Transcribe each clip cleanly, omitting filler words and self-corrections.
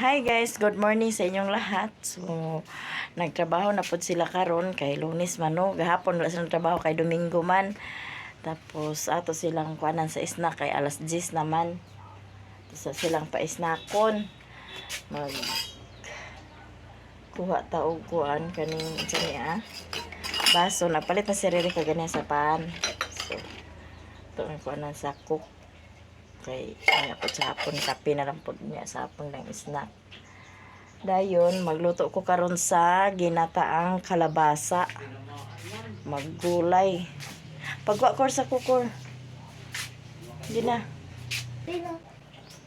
Hi guys, good morning sa inyong lahat. So, nagtrabaho na pud sila karon kay Lunes man, no. Gahapon wala sila trabaho kay Domingo man. Tapos ato silang kuanan sa snack kay alas 10 naman. Tapos silang pa-snackon. Mag kuha ta og kuan kaning unsa ni ah. Baso, napalit na si Rere kaganiha sa pan. So, ito ang kuanan sa cook kay ano po sa hapon, kape na lang po niya sa hapon lang snack. Dayon magluto ko karon sa ginataang kalabasa, maggulay. Pagwa ko sa kukor. Gina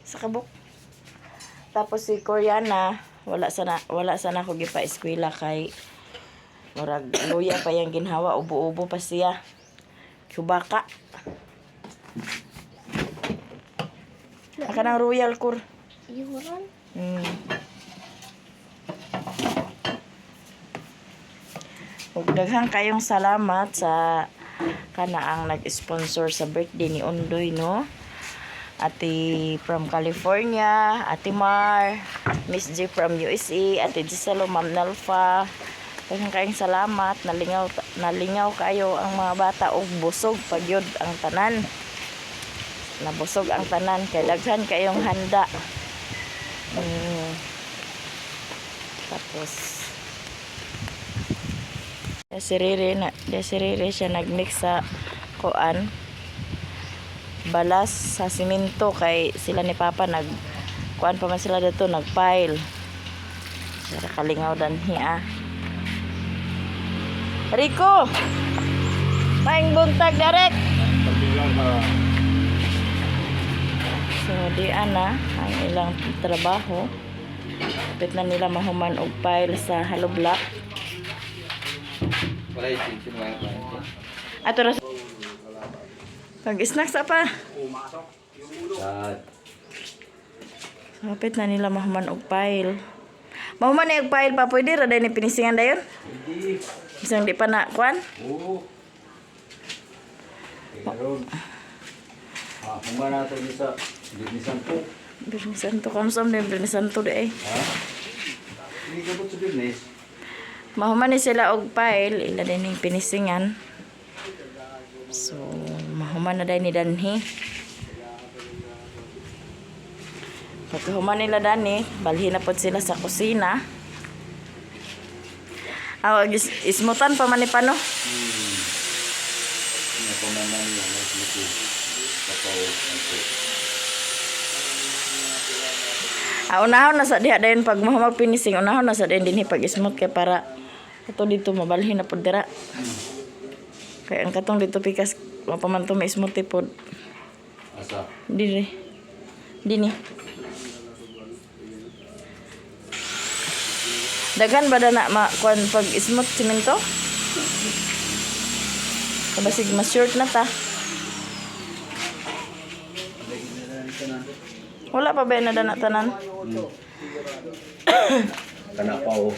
sa kabuk. Tapos si Koreana, wala sana ako gipa-eskwela kay murag luya pa yang ginhawa, ubo-ubo pa siya. Kubaka. Aka ng royal kur. Yuran. Ug daghang kayong salamat sa kanaang nag-sponsor sa birthday ni Ondoy, no. Ate from California, Ate Mar, Miss G from USA, Ate Giselo, Ma'am Nalfa. Daghang kayong salamat. Nalingaw nalingaw kayo ang mga bata og busog pagyud ang tanan. Nabusog ang tanan kay daghan kayong handa. Tapos si Rere siya nagmix sa kuan balas sa simento kay sila ni Papa nag kuan pa man sila dito, nagpile. Sira kalingaw danhi ah. Rico! Maing buntag, Derek! So, di ana ang ilang trabaho. Kapit na nila mahuman og pile sa hollow block. Wala yung chinchin, wala yung Ato ra. Pag-snack sa pa. Sad. Kapit na nila mahuman og pile. Mahuman na og pile pa, pwede ra day ni pinisingan dayon. Hindi. Bisang di pa na kuan. Oo. Karon. Ah, kung ba nato ni sa Biyernes Santo? Biyernes Santo kamsam din Biyernes Santo di ay. Ha? Hindi ka sa Biyernes? Mahuman ni sila og pile, ila din ning pinisingan. So, mahuman na day ni danhi. Pagkahuman nila dani, balhin na pod sila sa kusina. Aw, ismutan pa man ni pano. Hindi pa man namin yan. Ay, sumuko. Kapaw. Ito. Ah, unahon na sa diha dayon pag mahuman pinising, unahon na sa dayon dinhi pag ismut kay para ato dito mabalhin na pod dira. Kay ang katong dito pikas mapaman to may smoothie pod. Asa? Dire. Dini. Daghan ba na ma kuan pag smooth simento? Kabasig mas short na ta. Wala pa ba na dana tanan? Kana pa oh.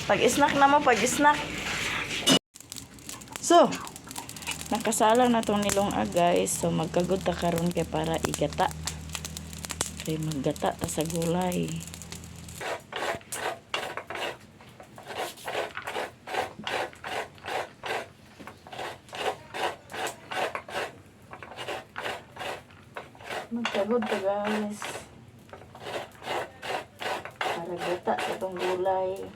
Pag snack na mo, pag snack. So, nakasalang na tong nilong ah, guys. So, magkagod ta karon kay para igata. Kay maggata ta sa gulay. Magkagod ta, guys. Para gata sa tong gulay.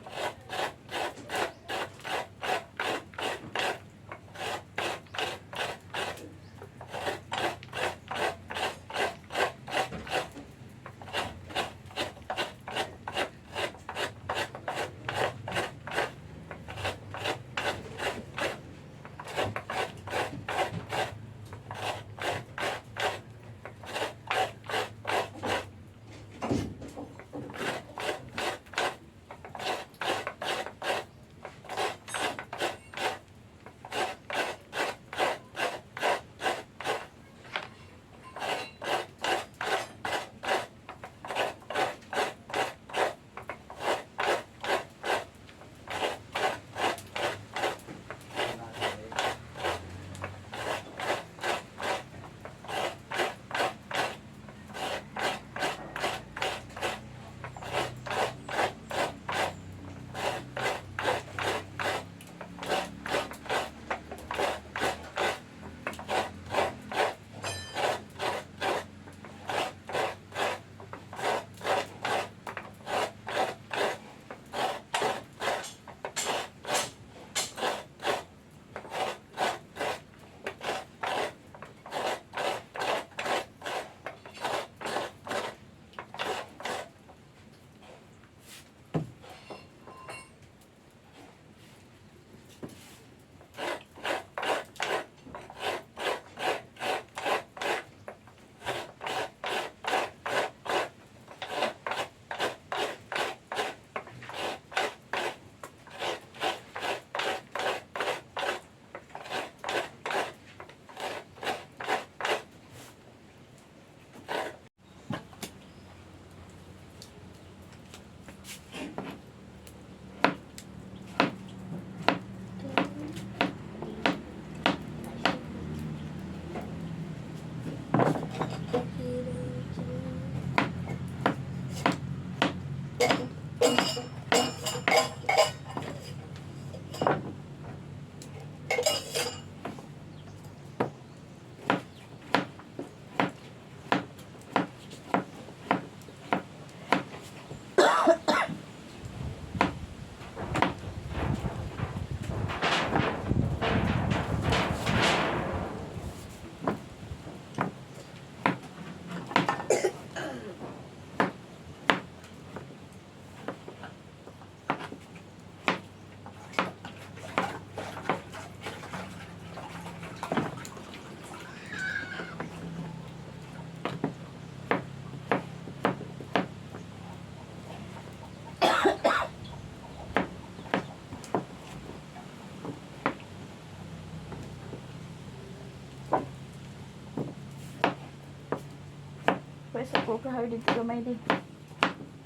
Pwesto ko kahaw dito gamay di.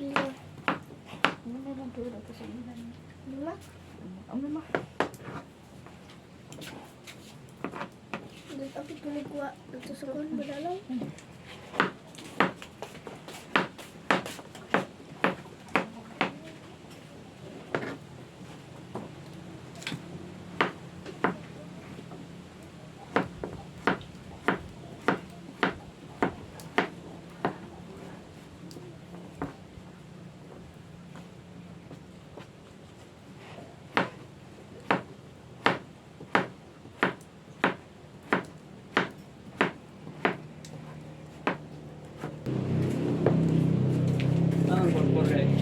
Pila. Ano meron to ito sa ilan? Lima. Ano ma? Dito ako pinigwa. Dito sa kon, badalaw. Ang corporate.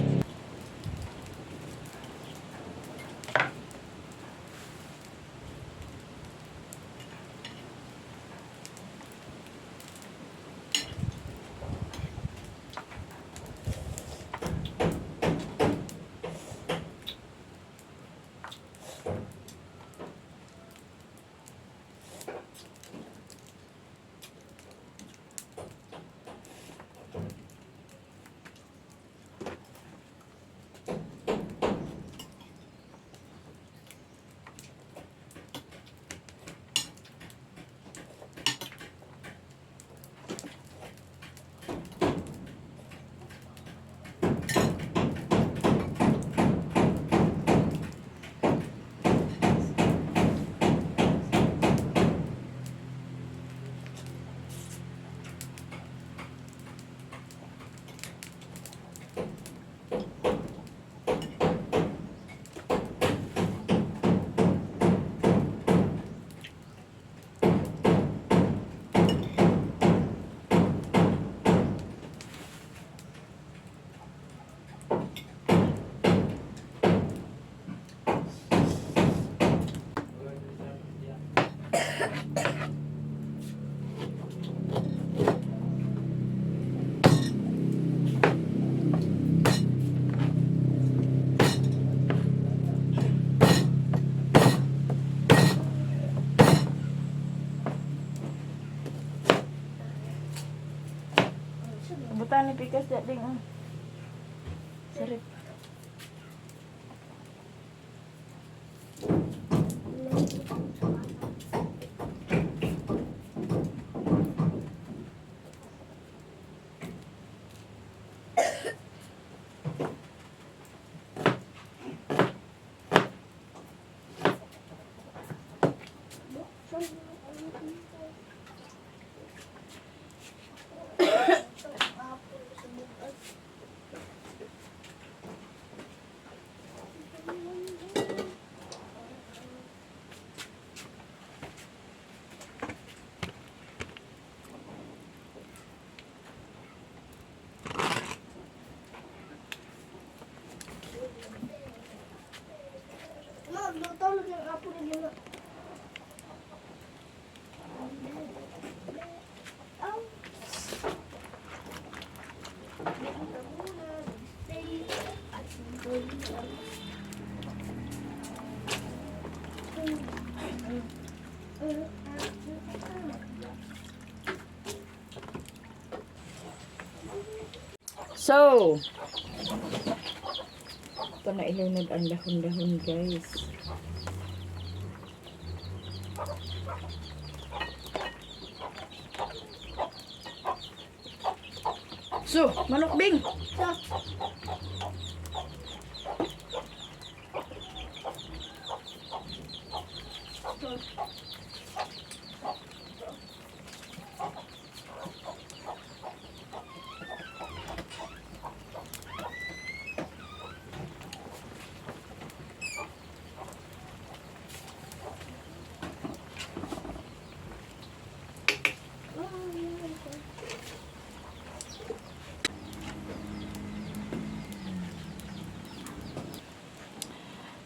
Butan ni pikas da ding ah. Sarip. Ma, luto lagi ang apo ni Gina. Aw. So, ito na ilunod ang dahon-dahon, guys. So, manok bing. Sa,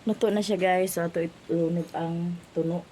Luto na siya, guys. So, ito ilunod ang tuno.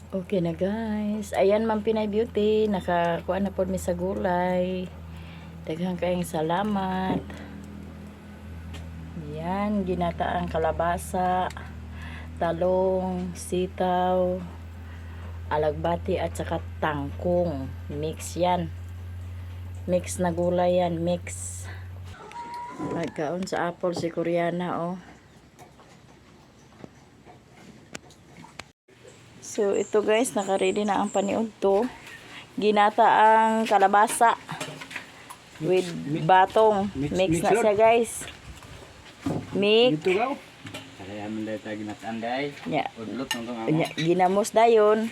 Okay na, guys. Ayan, Ma'am Pinay Beauty. Nakakuha na po mi sa gulay. Daghang kayong salamat. Ayan, ginataang kalabasa, talong, sitaw, alagbati at saka tangkong. Mix yan. Mix na gulay yan. Mix. Pagkaon sa apple si Koreana, oh. So, ito guys, naka-ready na ang paniud to. Ginata ang kalabasa with batong. Mix- Mix, mix na lord. siya, guys. Mix. Dito gaw. Kaya man dahil tayo ginataan dahil. Nya, Udlot nang itong amo. nya, ginamos dayon.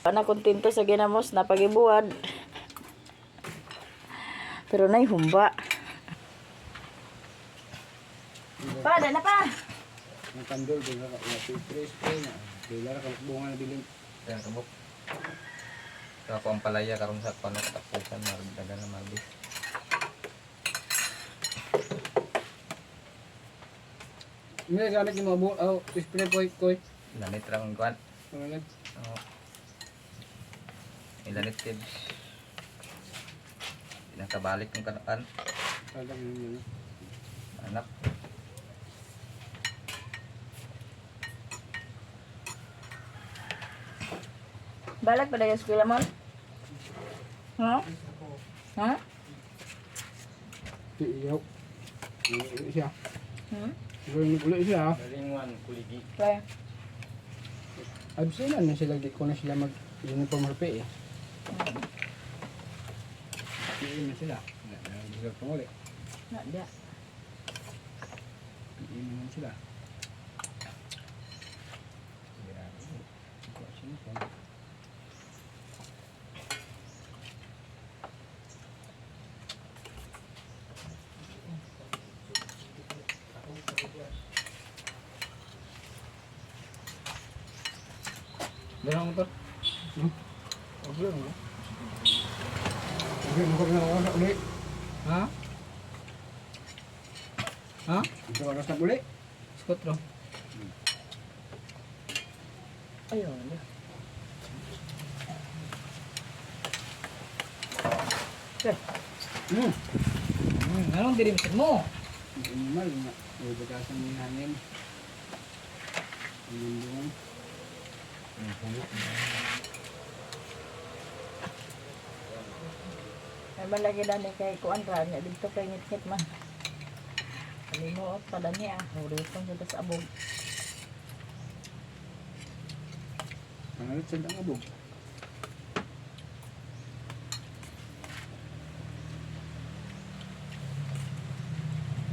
Ana kontento sa ginamos na pagibuad. Pero nay humba. Pa, da na pa. Ang kandol ko na 2 3 na. Dila ra kalakbungan na bilin. Ayan, kabuk. Ito ako ang palaya karon sa pano katapusan maragdagan na mabis. Hindi gamit ni mga oh, spray koy koy. Lanit ra ang kuan. Ano Oo. Ilanit tips. Pinakabalik ng kanakan. Alam niyo. Anak. Balak pa dayon eskwela mon? Ha? Ha? Iyo. Uli siya. Hmm? Uli siya. Galingan, kuligi. Kaya. Absent na sila di ko na sila mag uniform harpe eh. Iyon na sila. Hindi sila panguli. Na dia. Iyon na sila. Grabe. Kuha sila. Ganun mo to. Uli mo. Uli mo kami na uli. Ha? Ha? Ito oras na uli. Scott ro. Ayun. Hmm. Anong diri mo? Animal nga. Uy, bagasan ni hangin. Ang doon. Ay man lagi na ni kay kuan ra nya dito kay ngit-ngit man. Kalimuot pa dani ah. Huripon sa tas abog. Pangalit sa dang abog.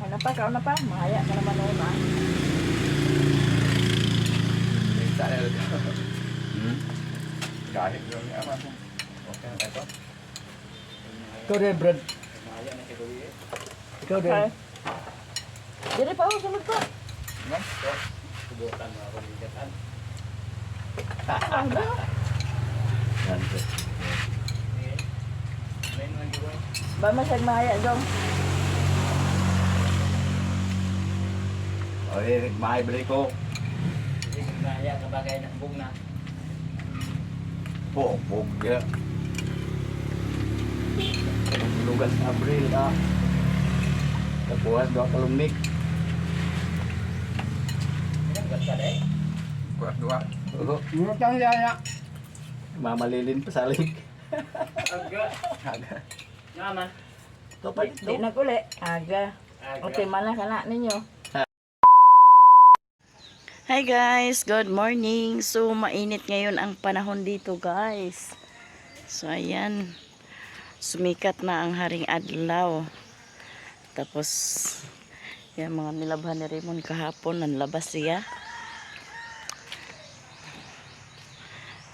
Ano pa, kaon na pa. Mahaya ka naman noon ah. Hmm? Kahit yung ama. Okay na ito. Ikaw din, Brad. Ikaw din. Okay. Diri pa ako sulod ko. Ma'am, ito. Subukan mo ako bigatan. Ah, ba? Yan, Brad. Ba masag mahaya dong. Oy, mahay break ko. Mahaya ka bagay ng bug na. Po, bog ya. Lugas Abril ah. Kapuas doa kalumik. Kuat dua. Oo, Murot lang siya. mamalilin pa salik. Aga. Aga. Naman. Kapalit Di na kuli. Aga. Okay, man lang kana ninyo. Hi guys, good morning. So mainit ngayon ang panahon dito, guys. So ayan. Sumikat na ang haring adlaw. Tapos yan mga nilabhan ni Raymond kahapon, nanlabas siya.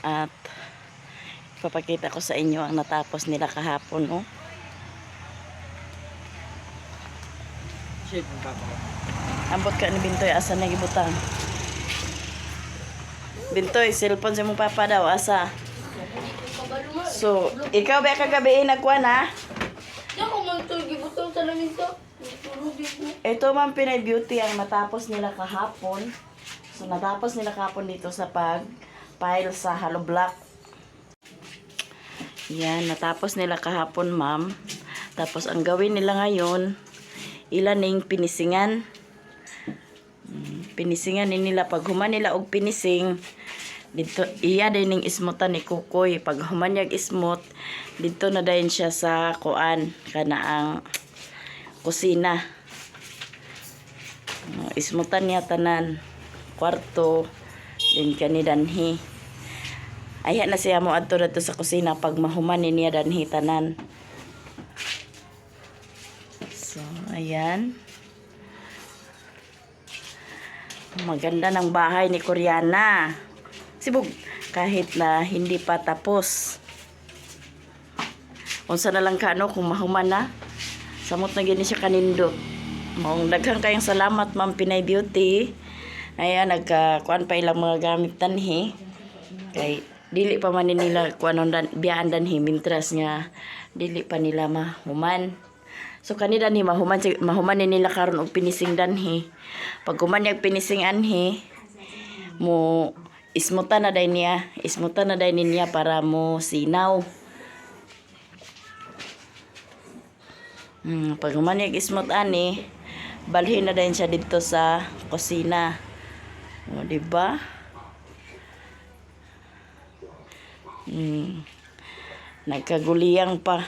At ipapakita ko sa inyo ang natapos nila kahapon, oh. Shit, ang papa ko. Ambot ka ni Bintoy, asa na gibutang? Bintoy, cellphone sa mong papa daw, asa? So, ikaw ba kagabi nagkuha na? Di ako man ito, gibutang sa lamin to. Tulog ko. Ito, Ma'am Pinay Beauty, ang natapos nila kahapon. So natapos nila kapon dito sa pag pile sa hollow block. Yan, natapos nila kahapon, ma'am. Tapos ang gawin nila ngayon, ilan ning pinisingan. Pinisingan ni nila pag human nila og pinising dito iya din ning ismutan ni Kukoy. Pag human niyag ismot dito na dayon siya sa kuan, kanaang kusina. Ismutan niya tanan kwarto din kani danhi. Ayha na siya mo adto dadto sa kusina pag mahuman ni niya danhi tanan. So ayan. Maganda ng bahay ni Koreana. Sibog, kahit na hindi pa tapos. Unsa na lang kano kung mahuman na. Samot na gini siya kanindot. Maong daghang kayong salamat, Ma'am Pinay Beauty. Ayan, nagka kuan pa ilang mga gamit tanhi. Kay dili pa man ni nila kuan dan biyaan danhi mintras nga dili pa nila mahuman. So kani danhi mahuman mahuman ni nila karon og pinising danhi. Pag human niyag pinising anhi mo ismutan na day niya, ismutan na day niya para mo sinaw. Pag human niyag ismut ani, balhin na dayon siya dito sa kusina. O, di ba? Nagkaguliyang pa.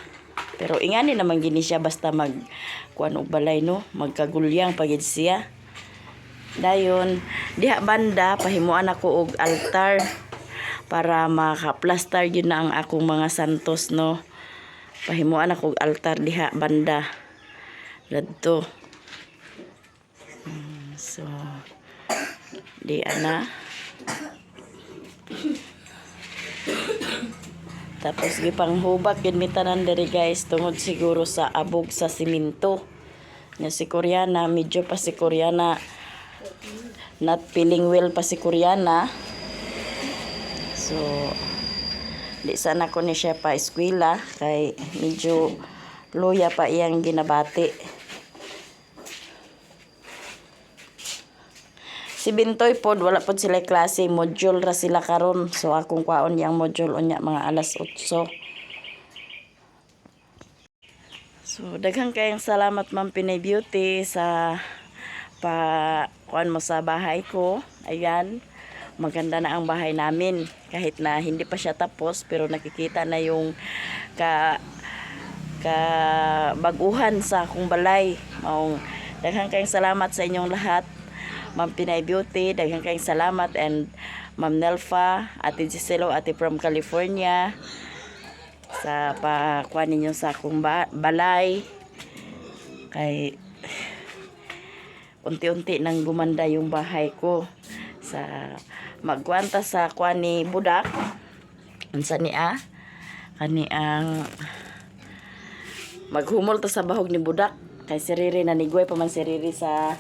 Pero ingani naman gini siya basta mag kuan og balay, no, magkagulyang pa gid siya. Dayon diha banda pahimuan ako og altar para maka-plaster yun na ang akong mga santos, no. Pahimuan ako og altar diha banda. Radto. So di ana. Tapos gipanghubak gid mi tanan diri, guys, tungod siguro sa abog sa simento. Nya si Koreana, medyo pa si Koreana not feeling well pa si Koreana. So di sana ko ni siya pa eskwela kay medyo luya pa iyang ginabati. Si Bintoy pod wala pod sila klase, module ra sila karon. So akong kwaon yang module unya mga alas 8. So daghang kayong salamat, Ma'am Pinay Beauty, sa pa kuan mo sa bahay ko. Ayan. Maganda na ang bahay namin kahit na hindi pa siya tapos, pero nakikita na yung ka ka baguhan sa akong balay. Maong daghang kayong salamat sa inyong lahat. Ma'am Pinay Beauty, daghang kayong salamat, and Ma'am Nelfa, Ate Giselo, Ate from California, sa pakuha ninyo sa akong balay. Kay unti-unti nang gumanda yung bahay ko sa magkwanta sa kuan ni Budak. Unsa ni a? Kani ang maghumol ta sa bahog ni Budak kay si Riri nanigway pa man si Riri sa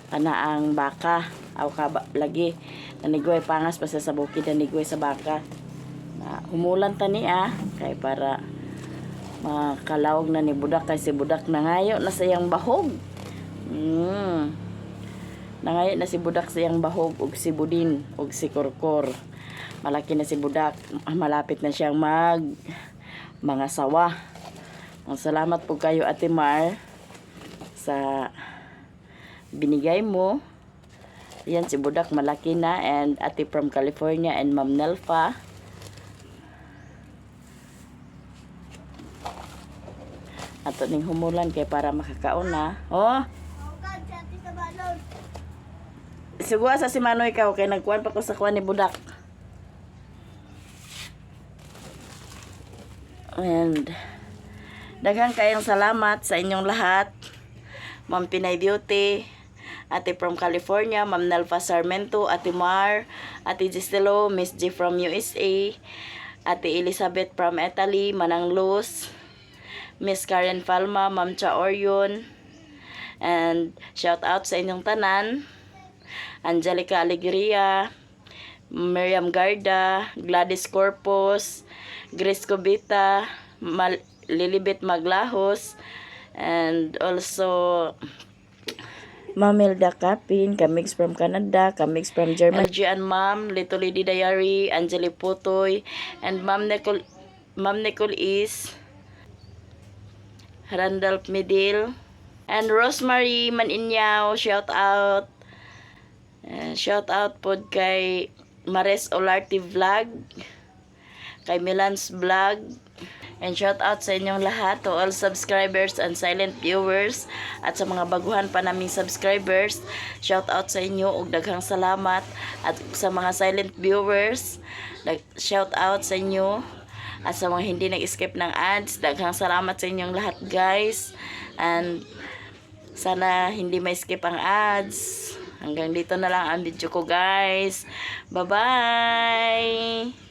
kanaang baka aw ka lagi nanigway pangas pa siya sa bukid, nanigway sa baka na humulan ta niya kay para makalawag na ni Budak kay si Budak nangayo na sa iyang bahog. Nangayo na si Budak sa iyang bahog ug si Budin ug si Korkor. Malaki na si Budak, malapit na siyang mag mga sawa. Ang salamat po kayo, Ate Mar, sa binigay mo. Yan si Budak malaki na, and Ate from California and Ma'am Nelfa. Ato ning humulan kay para makakaon na. Oh, sigwa sa si Manoy ka kay nagkuan pa ko sa kuan ni Budak. And daghang kayong salamat sa inyong lahat. Ma'am Pinay Beauty, Ate from California, Ma'am Nelva Sarmento, Ate Mar, Ate Giselo, Miss G from USA, Ate Elizabeth from Italy, Manang Luz, Miss Karen Palma, Ma'am Cha Orion, and shout out sa inyong tanan, Angelica Alegria, Miriam Garda, Gladys Corpus, Grace Cubita, Lilibet Maglahos, and also Ma'am Hilda Kapin, Kamix from Canada, Kamix from Germany, LG and Ma'am Little Lady Diary, Angeli Putoy, and Ma'am Nicole is Randolph Medil, and Rosemary Maninyaw, shout out. Shout out pod kay Mares Olarte Vlog, kay Milan's Vlog, and shout out sa inyong lahat, to all subscribers and silent viewers, at sa mga baguhan pa naming subscribers, shout out sa inyo ug daghang salamat. At sa mga silent viewers, shout out sa inyo. At sa mga hindi nag-skip ng ads, daghang salamat sa inyong lahat, guys. And sana hindi may skip ang ads. Hanggang dito na lang ang video ko, guys. Bye-bye!